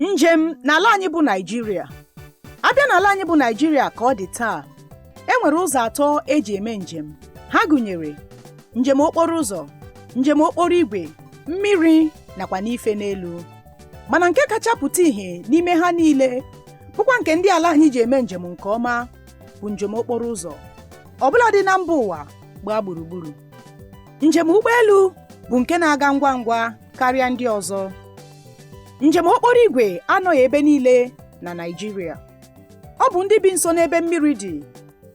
Njem n'ala anyị bụ Naịjirịa. A bịa n'ala anyị bụ Naịjirịa ka ọ dị taa, e nwere ụzọ atọ eji eme njem. Ha gụnyere njem okporo ụzọ, njem okporo igwe, mmiri nakwa n'ife n'elu. Mana nke kacha pụta ìhè n'ime ha niile bụkwa nke ndị ala anyị ji eme njem nke ọma bụ njem okporo ụzọ, ọbụladị na mba ụwa gbaa gburugburu. Njem ụgbọelu bụ nke na-aga ngwa ngwa karịa ndị ọzọ. Njem okporo igwe anọghị ebe niile na Naịjirịa. Ọ bụ ndị bi nso n'ebe mmiri dị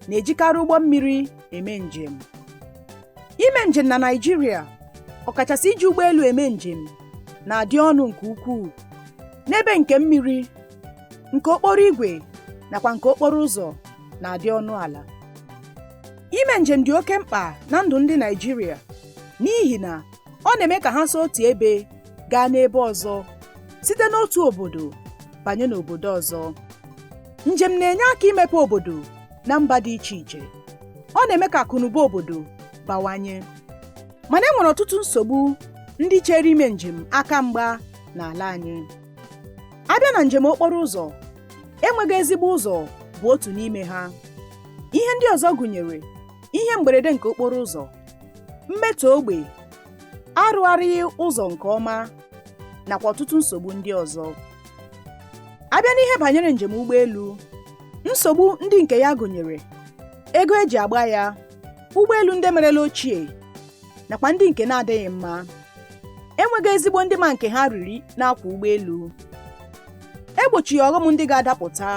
na-ejikarị ụgbọ mmiri eme njem. Ime njem na Naịjirịa, ọkachasị iji ụgbọelu eme njem, na-adị ọnụ nke ukwuu n'ebe nke mmiri, nke okporo igwe nakwa nke okporo ụzọ na-adị ọnụ ala. Ime njem dị oke mkpa na ndụ ndị Naịjirịa n'ihi na ọ na-eme ka ha si otu ebe gaa n'ebe ọzọ, site n'otu obodo banye n'obodo ọzọ. Njem na-enye aka imepe obodo na mba dị iche iche. Ọ na-eme ka akụnụba obodo bawanye. Mana e nwere ọtụtụ nsogbu ndị chere ime njem aka mgba n'ala anyị. A bịa na njem okporo ụzọ, enweghị ezigbo ụzọ bụ otu n'ime ha. Ihe ndị ọzọ gụnyere ihe mberede nke okporo ụzọ, mmetọ ogbe, arụgharịghị ụzọ nke ọma nakwa ọtụtụ nsogbu ndị ọzọ. A bịa n'ihe banyere njem ụgbọelu, nsogbu ndị nke ya gụnyere ego eji agba ya, ụgbọelu ndị merela ochie nakwa ndị nke na-adịghị mma, enweghị ezigbo ndị ma nke ha riri na-akwọ ụgbọelu, egbochighị ọghọm ndị ga-adapụta,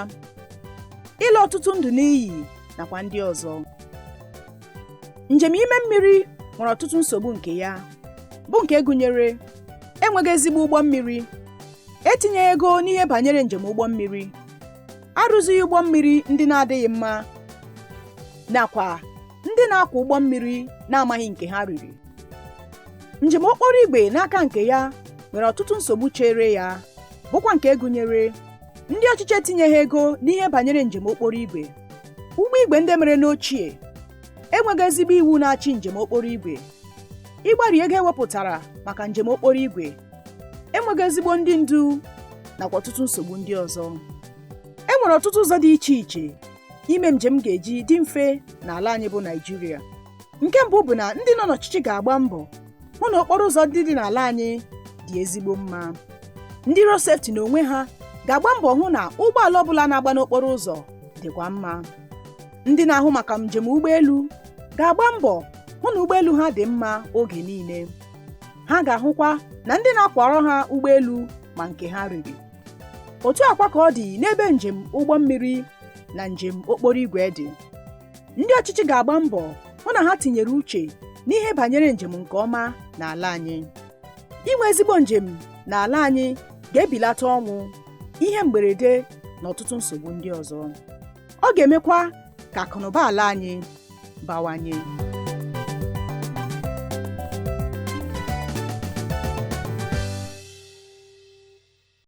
ịla ọtụtụ ndụ n'iyi nakwa ndị ọzọ. Njem ime mmiri nwere ọtụtụ nsogbu nke ya bụ nke gụnyere enweghị ezigbo ụgbọ mmiri, etinyeghị ego n'ihe banyere njem ụgbọ mmiri, arụzighị ụgbọ mmiri ndị na-adịghị mma nakwa ndị na-akwọ ụgbọ mmiri na-amaghị nke ha riri. Njem okporo igwe n'aka nke ya nwere ọtụtụ nsogbu chere ya bụkwa nke gụnyere ndị ọchịchị etinyeghị ego n'ihe banyere njem okporo igwe, ụgbọ igwe ndị mere n'ochie, enweghị ezigbo iwu na-achị njem okporo igwe, ịgbari ego ewepụtara maka njem okporo igwe, enweghị ezigbo ndị ndu nakwa ọtụtụ nsogbu ndị ọzọ. E nwere ọtụtụ ụzọ dị iche iche ime njem ga-eji dị mfe n'ala anyị bụ Naịjirịa. Nke mbụ bụ na ndị nọ n'ọchịchị ga-agba mbọ hụ na okporo ụzọ ndị dị n'ala anyị dị ezigbo mma. Ndị road safety n'onwe ha ga-agba mbọ hụ na ụgbọala ọbụla na-agba n'okporo ụzọ dịkwa mma. Ndị na-ahụ maka njem ụgbọelu ga-agba mbọ hụ na ụgbọelu ha dị mma oge niile. Ha ga-ahụkwa na ndị na-akwọrọ ha ụgbọelu ma nke ha riri. Otu akwa ka ọ dị n'ebe njem ụgbọ mmiri na njem okporo igwe dị. Ndị ọchịchị ga-agba mbọ hụ na ha tinyere uche n'ihe banyere njem nke ọma n'ala anyị. Inwe ezigbo njem n'ala anyị ga-ebilata ọnwụ, ihe mberede na ọtụtụ nsogbu ndị ọzọ. Ọ ga-emekwa ka akụnụba ala anyị bawanye.